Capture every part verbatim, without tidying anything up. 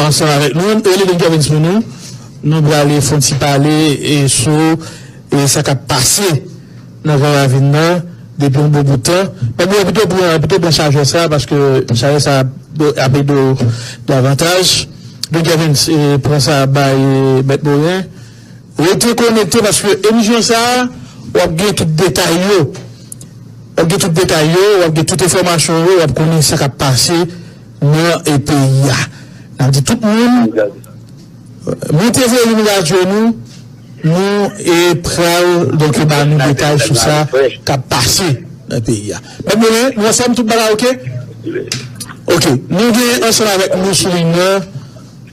ansanm avèk nou. Rele Don Kervens pou nou. Nou prale fè yon ti pale e sou e sa k ap pase nan Gran Ravin nan depi yon bon bout tan. Men mwen pito pran, pito pran chajè sa, paske chajè sa ap ede w davantaj. Don Kervens, e, pran sa bay, e, Mèt Moren. Rete konekte, paske emisyon sa a, w ap gen tout detay yo. W ap gen tout detay yo, w ap gen tout enfòmasyon yo, w ap konnen sa k ap pase nan, e, peyi a. N ap di tout moun, moute volim radyo nou, nou, e, pral, donk, ba nou detay sou sa k ap pase nan peyi a. Mèt Moren, nou ansanm, tout bagay oke? Oke, nou gen ansanm avèk nou sou liy nan,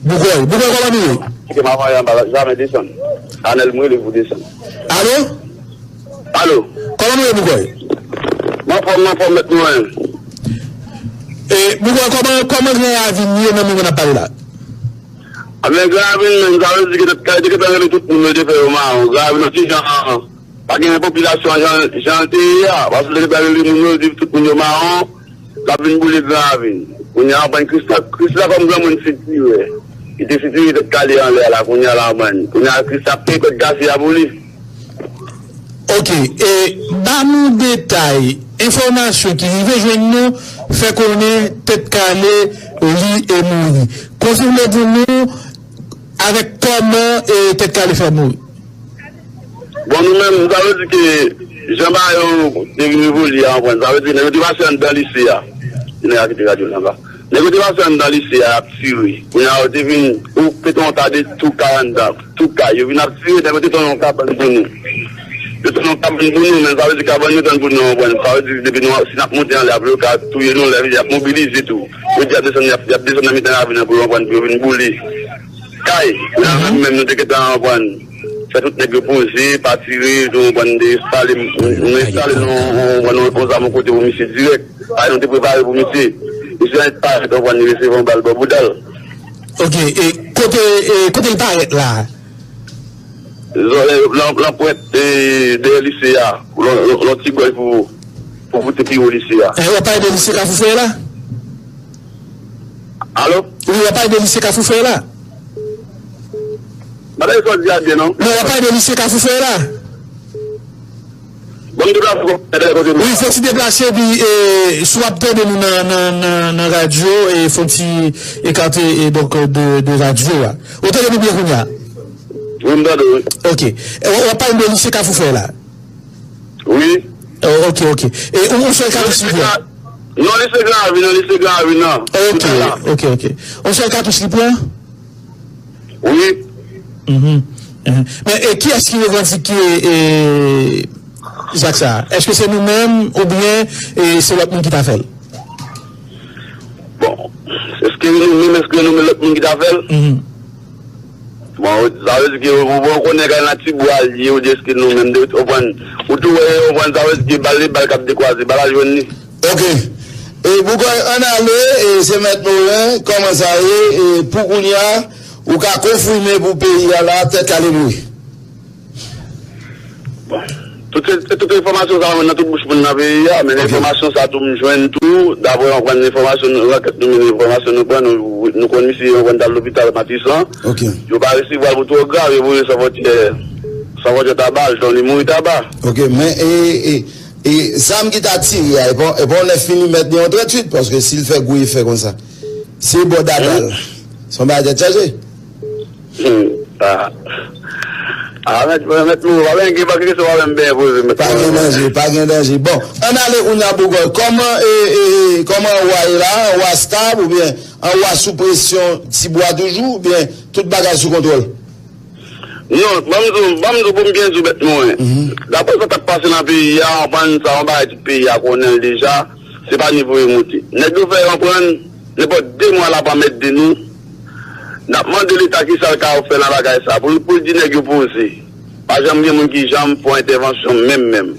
Boukòy. Boukòy, kòman nou ye? Kite m ap anlè anba la, jamè desann. Anèl m rele pou desann. Alo? Alo? Kòman nou ye, Boukòy? M anfòm, m anfòm, Mèt Moren. E, Boukòy, kòman, kòman Gran Ravin ye nan moman n ap pale la? Anben, Gran Ravin menm, sa vle di ke tèt kale te gentan rele tout moun yo te fè yo mawon. Gran Ravin nan ti jan, pa gen popilasyon an jan, jan l te ye a. Paske yo te gentan rele moun yo, di tout moun yo mawon. L ap vin boule Gran Ravin. Kounye a, w konprann, Krisla, Krisla kòm granmoun sitirè. Li te sitire tèt kale anlè a la, kounye a la, w konprann. Kounye a, Krisla ap peye kòd kase a pou li. Oke, e ba nou detay, enfòmasyon ki rive jwenn nou fè konnen tèt kale li e mouri. Konfime pou nou avèk kòman e tèt kale fè mouri. Bon, nou menm, sa vle di ke jan bagay yo te vin evolye a, w konprann, sa vle di nèg yo te pase anndan lise a. Nèg a kite radyo l anba. Nèg yo te pase anndan lise a, y ap tire. Kounye a, yo te vin, yo mete yon ta de tou kay anndan, tou kay. Yo vin ap tire, nèg yo te tounen yon kabann pou nou. Yo tounen yon kabann pou nou, men sa vle di kabann yo tann pou nou, w konprann. Sa vle di, depi nou, si n ap monte anlè, apre yo ka touye nou, lè y ap mobilize tou. Yo di y ap desann, y ap, y ap desann nan mitan ravin nan pou yo, w konprann, pou yo vin boule kay. Kounye a, menm, menm nou te gentan, w konprann, fè tout nèg yo poze, pa tire, nou konprann, te enstale, nou enstale nou, nou konprann, yon zam yon kote pou misye dirèk. Pare, nou te prepare pou misye. Misye annik parèt, w konprann, li resevwa yon bal bò bouda l. Oke, e kote, e kote l parèt la? Zòn, e, lan, lan pwent, e, dèyè lise a, lan, lan, lan ti gòj pou, pou moute pi wo lise a. E, w ap pale de lise Kafou Frè la? Alo? Wi, w ap pale de lise Kafou Frè la? M pa tande sa w di a byen, non. Non, w ap pale de lise Kafou Frè la? Bon, m deplase pou m gade kote m. Wi, fò w ti deplase, epi, e, si w ap tande nou nan, nan, nan, nan radyo, e, fò w ti ekate, e, donk, de, de radyo a. Ou tande nou byen kounye a? Wi, m tande, wi. Oke. E, w, w ap pale de lise Kafou Frè la? Wi. Oh, oke, oke. E yon, yon sèl katouch li pran? Non, lise Gran Ravin, non, lise Gran Ravin, non. Oke, oke, oke. Yon sèl katouch li pran? Wi. Mhm, mhm. Men, e kiyès ki revandike, e, zak sa a? Èske se nou menm oubyen, e, se lòt moun ki ta fè l? Bon, èske nou menm, èske nou menm lòt moun ki ta fè l? Mhm. Bon, sa vle di ke ou, ou konnen kay nan ti bwa l ye, ou di èske nou menm de, ou konprann, ou tou wè, ou konprann, sa vle di ke bal, bal k ap dekwaze, bal la jwenn li. Oke. E, Boukòy, ann ale, e, se Mèt Moren, kòman sa ye, e, pou kounye a, ou ka konfime pou peyi a la, tèt kale mouri. Bon, tout se, se tout enfòmasyon sa yo nan tout bouch moun nan peyi a, men enfòmasyon sa tou m jwenn tou, daprè yon bann enfòmasyon, nou, lankèt nou mennen, enfòmasyon nou pran, nou, nou konn misye yon bann t al lopital Matisan. Yo pa resevwa l pou twò grav, yo voye San Fwontyè, San Fwontyè taba l, donk li mouri taba. Oke, men e, e, e zam ki ta tire a, e pa, e pa yon nèf milimèt ni yon tranntuit, paske si l fè gwo efè konsa, se bò dada l. Se yon bagay tèt chaje. Hmm. Ah. Ah, mèt, mèt, mèt, nou, pa gen, pa gen kesyon, pa menm byen poze, mèt. Pa gen danje, pa gen danje. Bon, ann ale kounye a, Boukòy. Kòman, e, e, e, kòman anwa ye la? Anwa stab oubyen anwa sou presyon ti bwa toujou oubyen tout bagay sou kontwòl? Non, ban m di w, ban m di w pou m byen di w, mèt mwen. Daprè sa k ap pase nan peyi a, w konprann, sa yon bagay tout peyi a konnen l deja, se pa nivo yo monte. Nèg yo fè yo konprann, nenpòt de mwa l ap anmède nou. N ap mande Leta kisa l ka fè nan bagay sa, pou l, pou l di nèg yo poze. Pa janm gen moun ki janm fè yon entèvansyon menm, menm.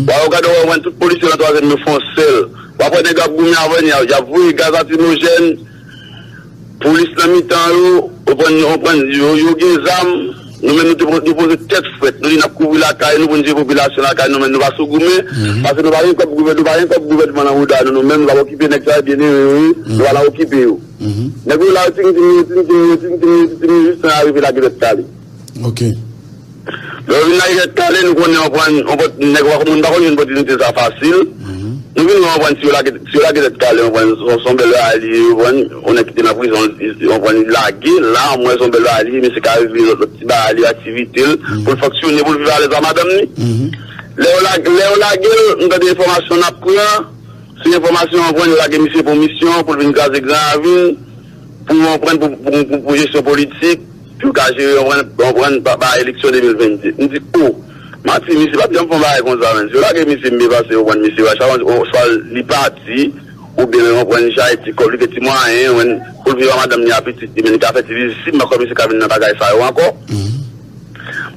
W a gade, w a wè tout polisye nan twazyèm yo fè yon sèl. W ap wè nèg yo ap goumen avè n, y a, y ap voye gaz lakrimojèn, polis nan mitan yo, w konprann, w konprann, yo, yo gen zam. Nou menm, nou te, nou poze tèt frèt, nou di n ap kouvri lakay nou pou n jere popilasyon lakay nou, men nou pa sou goumen, paske nou pa gen kòb gouvènman, nou pa gen kòb gouvènman nan bouda nou, nou menm, nou p ap okipe nèg sa yo, byenere yo ye, nou pa nan okipe yo. Nèg yo la, yo tintim yo, yo tintim yo, yo tintim yo, yo tintim yo, jis nan arive lage tèt kale. Ok. Lè yo vin lage tèt kale, nou konnen yon pran, yon pòt, nèg yo pa, moun pa konn jwenn opòtinite sa fasil. Nou vin wè yon pran, si yo lage, si yo lage tèt kale, yon pran, se yon bèl bagay li ye, yon pran, yon nèg ki te nan prizon, yon pran, li lage, la, mwen, se yon bèl bagay li ye, mesye ka regle lòt, lòt ti bagay li, aktivite l, pou l fonksyone, pou l viv alèz ak madanm li. Lè yo lage, lè yo lage l, m tande enfòmasyon n ap pran, se enfòmasyon, yon pran, yo lage misye pou misyon, pou l vin kraze Gran Ravin, pou yon pran, pou, pou, pou, pou jesyon politik, pou yo ka jere yon pran, yon pran, pa, pa eleksyon de mil vennde. M di, o, manti, misye p ap janm fè yon bagay konsa, menn. Si yo lage misye, m byen pase, yon pran, misye, oswa, oswa li pati, oubyen yon pran, li chache ti kòb, li gen ti mwayen, yon pran, pou l viv ak madanm li ak pitit li, men li ka fè ti vizit, si m pa kwè misye ka vin nan bagay sa yo ankò.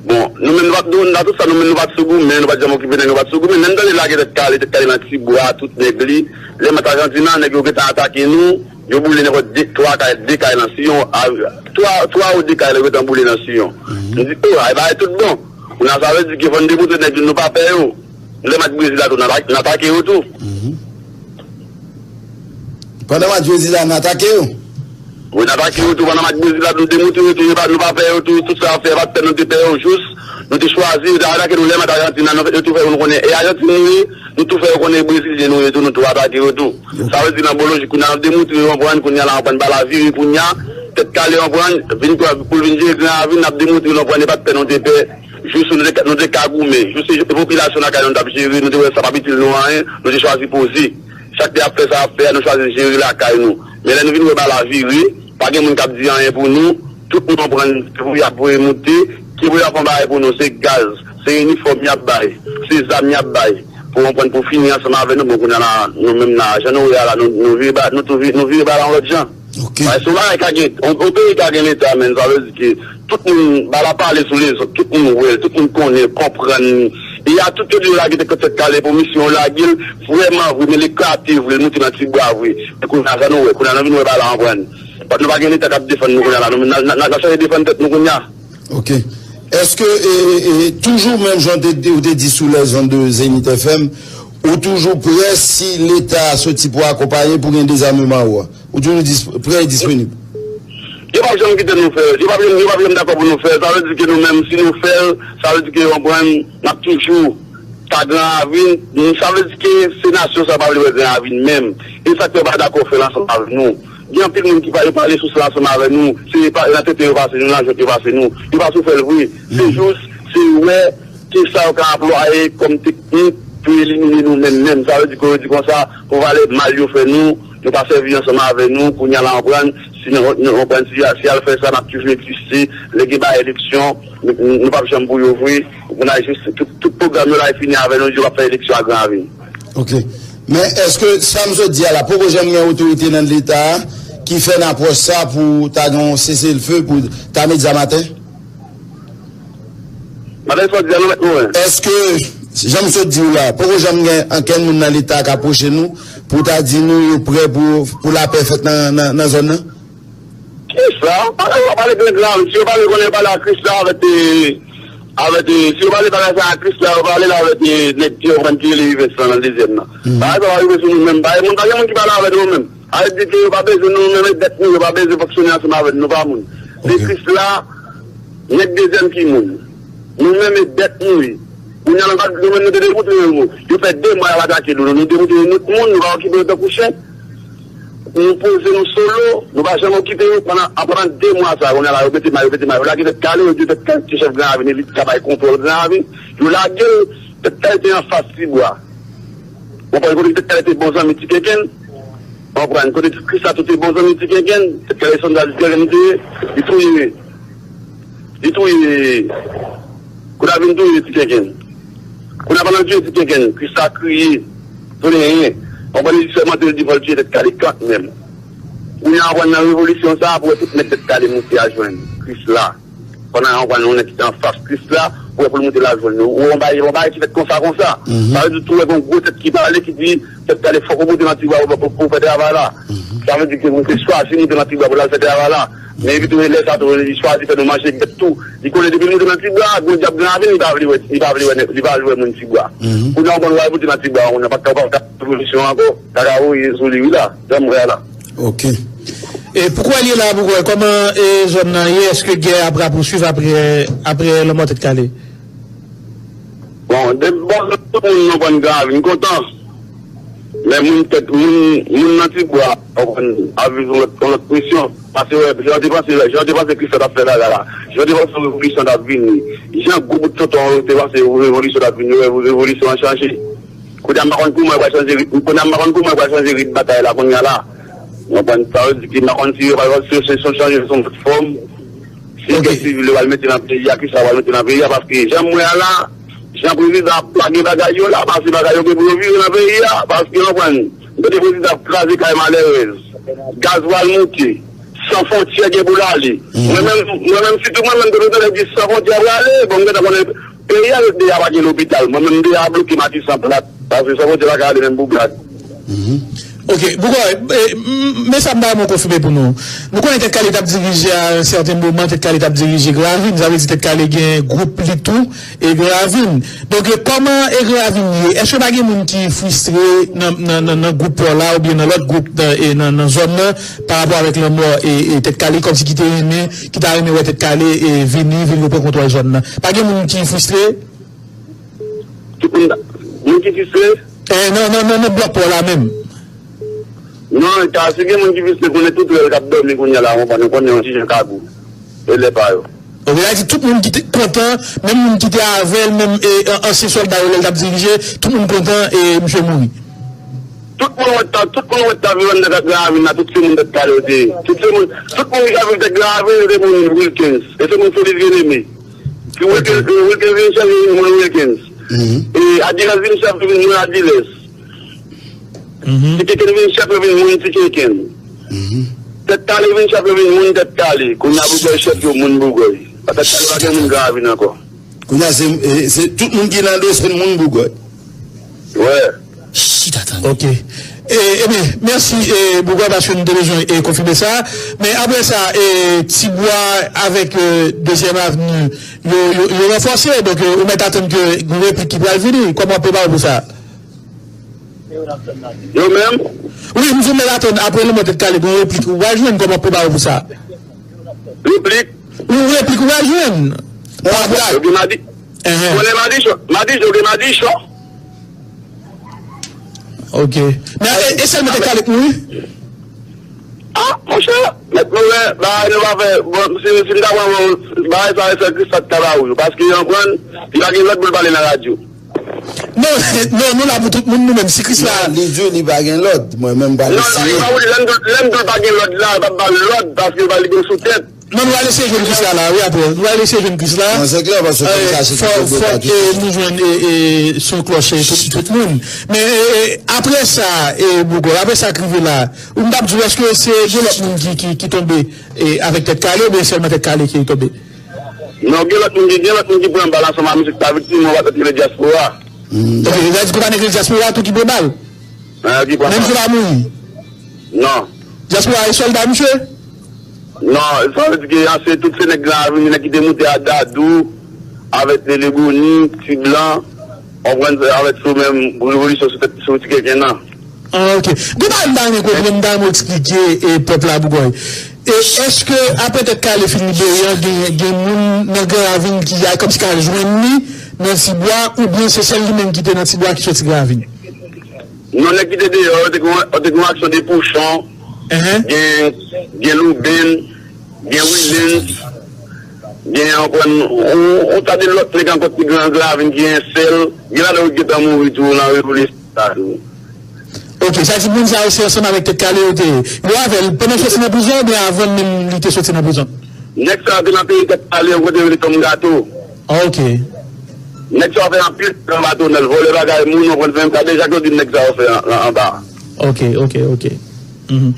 Bon, nou menm nou pa t, nou, nan tout sa, nou menm nou pa t sou goumen, nou pa t janm okipe nèg, nou pa t sou goumen. Men m tande lage tèt kale, tèt kale nan Tibwa, tout nèg li. Lè m t Ajantina, nèg yo gentan atake nou, yo boule nenpòt de, twa kay, de kay nan Siyon, a, twa, twa ou de kay la yo gentan boule nan Siyon. M di, o, ay bagay tout bon. Kounye a sa vle di ke fò n demontre nèg yo nou pa pè yo. Lè match Brezil la tou, n ata-, n atake yo tou. Pandan match Brezil la, n atake yo. Wi, n atake yo tou pandan match Brezil la, nou demontre yo tou, yo pa, nou pa pè yo tou, tout sa y ap fè, pa t pè nou te pè yo, jous nou te chwazi yo te atake nou lè match Ajantin nan, nou, yo tou fè yo nou konnen e Ajantin nou ye, nou tou fè yo konnen e Brezilyen nou ye tou, nou tou atake yo tou. Sa vle di nan bon lojik, kounye a n ap demontre yo, w konprann, kounye a la, w konprann, bal la vire kounye a, tèt kale, w konprann, vin pou, pou l vin jere Gran Ravin, n ap demontre yo, w konprann, e pa t pè nou te pè, jous nou te, nou te ka goumen, jous se popilasyon lakay nou n t ap jere, nou te wè sa p ap itil nou anyen, nou te chwazi poze. Chak lè y ap fè sa y ap fè a, nou chwazi jere lakay nou. Men lè nou vin wè bal la vire, pa gen moun k ap di anyen pou nou. Tout moun konprann ki pou y ap voye moute, ki pou y ap fè yon bagay pou nou, se gaz, se inifòm y ap bay, se zam y ap bay. Pou konprann, pou fini ansanm avè nou, bon, kounye a la, nou menm la, jan nou ye a la, nou, nou vire ba, nou tou vi-, nou vire bal la yon lòt jan. Ok. Paske yon bagay ka gen, yon, yon peyi ka gen Leta, men sa vle di ke tout moun, bal la pale sou lezòt, tout moun wè l, tout moun konnen, konprann li. E a tout yo di yo lage tèt, tèt kale pou misyon yo lage l, vrèman vre, men l eklate vre, l moute nan ti bwa vre. E kounye a sa nou wè, kounye a nou vin wè bal la anprann. Paske nou pa gen Leta k ap defann nou kounye a la, nou, n a, n a, n a, n a chache defann tèt nou kounye a. Ok. Èske, e, e, e, toujou menm jan w te, ou te di sou les ondes de Zenith F M, ou toujou prè si Leta soti pou akonpaye pou gen dezameman ou a? Ou toujou dis-, prè e disponib? Yo p ap janm kite nou fè l. Yo p ap janm, yo p ap janm dakò pou nou fè l. Sa vle di ke nou menm, si nou fè l, sa vle di ke, w konprann, n ap toujou ta Gran Ravin. Sa vle di ke se nasyon sa pa vle wè Gran Ravin menm. E sa k fè yo pa dakò fè l ansanm avè nou. Gen anpil moun ki pa, yo pale sou sa ansanm avè nou. Se pa, nan tenten yo pase nou, nan jwèt yo pase nou. Yo pa sou fè l vre. Se jis, se wè kisa yo ka anplwaye kòm teknik pou elimine nou menm menm. Sa vle di ke yo di konsa, pou valè mal yo fè nou, yo pa sèvi ansanm avè nou, kounye a la, w konprann, si nou, nou, w konprann, si, si y al fè sa, n ap toujou egziste, lè gen bay eleksyon, nou, nou, nou p ap janm pou yo vre, nou a jis, tout, tout pwogram yo la, e fini avè nou, yo p ap fè eleksyon a Gran Ravin. Ok. Men èske sa m sot di a la, poko janm gen otorite nan Leta a ki fè n apwòch sa pou ta gen yon seselfe, pou ta met zam atè? Madanm Fòdya, nou mèt nou wè. Èske, jan m sot di w la, poko janm gen ankenn moun nan Leta k apwoche nou pou ta di nou yo prè pou, pou lapè fèt nan, nan, nan zòn nan? Kisa? Pale, w ap pale de Gran Ravin. Si yo pale, konnen yo pale a Krisla avèk, e, avèk, e, si yo pale bagay sa a Krisla, yo pale la avèk, e, nèg ki yo pran ki rele Ivens lan nan dezyèm nan. Bagay sa pa rive sou nou menm. Bagay moun, pa gen moun ki pale avè nou menm. Sa vle di ke yo pa bezwen nou menm, e bèt nou, yo pa bezwen fonksyone ansanm avè nou, nou pa moun. Se Krisla, nèg dezyèm ki moun. Nou menm, e bèt nou ye. Kounye a la, nou menm, nou te demontre yo. Yo fè de mwa y ap atake nou. Nou demontre yo, nou t moun, nou pa okipe yo tankou chen. Nou poze nou solo, nou pa janm okipe yo. Pandan, pandan de mwa sa, kounye a la, yo mete may, yo mete may, yo lage tèt kale, yo di tèt kale, se chèf Gran Ravin, elit ki ka bay kontwòl Gran Ravin. Yo lage l, tèt kale te anfas Tibwa. Ou konprann kote tèt kale te bon zanmi Ti Kenken? Ou konprann kote Krisla tou te bon zanmi Ti Kenken? Tèt kale sòlda Ti Kenken te ye, li touye, li touye, kote a vin touye Ti Kenken. Kounye a pandan l touye Ti Kenken, Krisla kriye, tounen yen. Ou konprann li sèmante, li di fò l touye tèt kale kanmenm. Kounye a ou konprann nan revolisyon sa a, pou wè tout nèg tèt kale moute a jwenn Krisla. Pandan yon pran yon nèg ki te anfas Krisla, pou wè pou l moute la jwenn nou. Ou wè yon bagay, yon bagay ki fèt konsa, konsa. Sa vle di tou wè gen yon gwo tèt ki pale, ki di, tèt kale fòk ou moute nan Tibwa pou, pou, pou fè travay la. Sa vle di ke nou te chwazi moute nan Tibwa pou l al fè travay la. Men epi tou lè sa tou, li chwazi fè nou manje bèt tou. Li konnen depi l moute nan Tibwa, gwo dyab Gran Ravin, li pa vle wè, li pa vle wè, li pa vle wè moun Tibwa. Kounye a w konn wè moute nan Tibwa, kounye a pa t ka, pa t ka revolisyon ankò, kaka voye sou li wi la, jan m wè a la. Ok. E pou kounye a la, pou kounye a, kòman e zòn nan ye? Èske gè ap rapousuiv apre, apre lanmò Tèt Kale? Bon, de, bon, tout moun nan konn Gran Ravin kontan. Men moun tèt, moun, moun nan Tibwa, w konprann, ap viv yon lòt, yon lòt presyon. Paske, wè, jan yo te panse, jan yo te panse Krisla t ap fè bagay la, jan yo te panse revolisyon t ap vini, jan gwo bout tonton yo te panse revolisyon t ap vini, wè, revolisyon an chanje. Kounye a, m pa konn kouman yo pral chanje rit, kounye a, m pa konn kouman yo pral chanje rit batay la, kounye a la. Ou konprann? Sa vle di ke m pa konn si yo pral, si se, se, se chanje sou yon lòt fòm. Si gè sivil yo pral mete nan peyi a, kisa yo pral mete nan peyi a, paske jan m wè a la, jan prezidan ap lage bagay yo la, paske bagay yo gen pou yo vire nan peyi a, paske, ou konprann, m tande prezidan ap kraze kay malèrèz, gaz pral moute, san fwontyè gen pou l ale. Mwen menm, mwen menm, sitou mwen menm, depi tande di san fwontyè prale, bon, m gentan konnen peyi a, deja pa gen lopital. Mwen menm, m deja bloke Matisan plat, paske san fwontyè pa ka ale menm pou gad. Ok, Bougoy, e, m- men sa m ta renmen konfime pou nou. Nou konnen Tèt Kale t ap dirije a yon sèten moman, Tèt Kale t ap dirije Gran Ravin, sa vle di Tèt Kale gen gwoup li tou, e Gran Ravin. Donk, e, kòman e Gran Ravin ye? Èske pa gen moun ki fristre nan, nan, nan, nan gwoup pa w la oubyen nan lòt gwoup nan, e, nan, nan zòn nan pa rapò avèk lanmò e, e Tèt Kale, kòmsi ki te renmen, ki ta renmen wè Tèt Kale e vini, vin reprann kontwòl zòn nan? Pa gen moun ki fristre? Tout moun, moun ki fristre? E, nan, nan, nan, nan blòk pa w la menm. Non, ka, si gen moun ki fristre, konnen tout rèl k ap dòmi kounye a la, ou konprann, konnen yon ti jan kabou. E lè pa yo. Ok, sa di tout moun ki te kontan, menm moun ki te avè l, menm e, an- ansyen sòlda yo lè l t ap dirije, tout moun kontan e misye mouri. Tout moun wè ta, tout moun wè ta viv anndan Gran Ravin la, tout se moun Tèt Kale yo te ye. Tout se moun, tout moun ki ka viv Tèt Gran Ravin yo te moun Wilkens. E se moun Feliz Bien-Aimé. Ki Wilkens, Wilkens vin chanje vin moun Wilkens. E Adiles vin chanje vin moun Adiles. Ti Keken vin chèf yo vin moun Ti Keken. Tèt Kale vin chèf yo vin moun Tèt Kale. Kounye a Bougoy chèf yo moun Bougoy. Tèt Kale pa gen moun Gran Ravin ankò. Kounye a se, e, se tout moun ki nan do se moun Bougoy. Wè. Chita tande. Ok. E, ebyen, mèsi e, Bougoy paske nou te bezwen e, konfime sa. Men apre sa, e, Tibwa avèk e, Dezyèm Avni, yo, yo, yo ranfòse. Donk, e, ou mèt atann ke gen replik ki pral vini. Kòman w ap prepare w pou sa? Yo menm? Wi, m di w mèt atann apre lanmò Tèt Kale, gen yon replik ou pral jwenn, kòman w ap prepare w pou sa? Replik? Yon replik ou pral jwenn. Yon replik. Yo gen madi. Enhen. Konnen madichon, madichon, yo gen madichon. Ok. Men e, e sèlman Tèt Kale k mouri? Ah, monchè, mèt nou wè, bagay nou pa fè, bon, si, si m ta pran bon, bagay sa, se Krisla t ka ba ou yo, paske yon konprann, li pa gen lòt pou l pale nan radyo. Non, non, nou la pou tout moun, nou menm, si Krisla. Non, li di w li pa gen lòd. Mwen menm, m pral eseye. Non, non, li pa pou li, lè m di w, lè m di w pa gen lòd la, l p ap ba l lòd, paske li pa li gen sou tèt. Non, nou al eseye jwenn Krisla la, wi, apre. Nou al eseye jwenn Krisla. Non, se klè, paske konn chache fòk, fòk e, nou jwenn e, e, son klòch e, tout, tout moun. Men e, e, apre sa, e, Bougoy, apre sa k rive la, ou m t ap di w, èske se gen lòt moun ki, ki, ki tonbe e, avèk Tèt Kale, oubyen sèlman Tèt Kale ki tonbe? Non, gen lòt moun ki, gen lòt moun ki pran bal ansanm ak misye ki pa viktim, ou pa tande rele dyaspora. Ok, sa vle di konpani rele dyaspora tou ki pran bal? Menm si yo pa mouri? Non. Dyaspora e sòlda misye? Non, sa vle di ke se tout se nèg la vini, nèg ki te moute a Dadou, avèk Lele Boni, Ti Blan, w konprann, avèk sou menm revolisyon sou tèt, sou Ti Keken nan. Ah, ok. Gon bagay m ta renmen konprann, m ta renmen w eksplike e, pèp la, Bougoy. E, èske apre Tèt Kale fin libere an, gen, gen moun nan Gran Ravin ki al kòmsi ka al jwenn li nan Tibwa, oubyen se sèl li menm ki te nan Tibwa ki soti Gran Ravin? Non, nèg ki te deyò, yo te gen, yo te gen yon aksyon de pouchon, gen, gen Louben, gen Wilens, gen yon, yon, yon ta de lòt nèg ankò ki Gran Ravin ki gen sèl, gen ladan yo gentan mouri tou nan revolisyon sa tou. Ok, sa di moun sa yo se ansanm avèk Tèt Kale yo te ye. Yo avè l pandan l soti nan prizon oubyen avan menm li te soti nan prizon? Nèg sa yo te nan peyi Tèt Kale, yon kote yo rele Tonm Gato. Ah, ok. Nèg sa yo fè anpil anba tonèl, vòlè bagay moun, w konprann, fè menm sa deja ke yo di nèg sa yo fè an- an- anba. Ok, ok, ok. Mhm.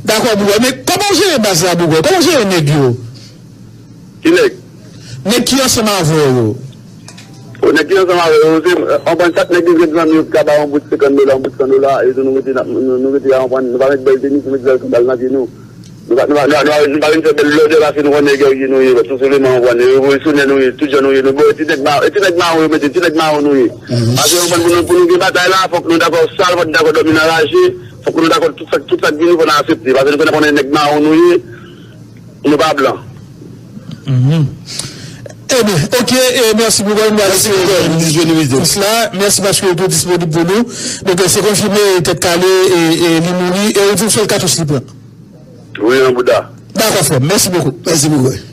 Dakò, Bougoy. Men kòman w jere baz la, Bougoy? Kòman w jere nèg yo? Ki nèg? Nèg ki ansanm avè w yo. O, nèg ki ansanm avè yo, se, an konn chak nèg ki gen zanmi yo ki ka ba yon bout senkant dola, yon bout san dola, e tou nou rete, n ap- nou, nou rete a, w konprann, nou pa met bèl tenis, nou met bèl sandal nan pye nou. Nou pa, nou pa, nou pa, nou pa, nou pa vin fè bèl lòdè paske nou konn nèg ki nou ye, tou senpleman, w konprann, revolisyonnen nou ye, tout jan nou ye, nou, bon, e ti nèg ma- e ti nèg mawon yo mete, ti nèg mawon nou ye. Paske, w konprann, pou nou, pou nou gen batay la, fòk nou dakò sal, fòk nou dakò dòmi nan raje, Fòk nou dakò tout sa, tout sa k vin nou fò n aksepte. Paske nou konnen, konnen nèg mawon nou ye, nou pa blan. Mhm. Ebyen, oke, e mèsi pou mwen. Mèsi pou disponibilite. Mèsi paske ou tou disponib pou nou. Donk, se konfime, Tèt Kale, e, e li mouri, e ou di m se le katòz li pran. Wi, an bouda. Dakò, frè m. Mèsi bokou. Mèsi bokou.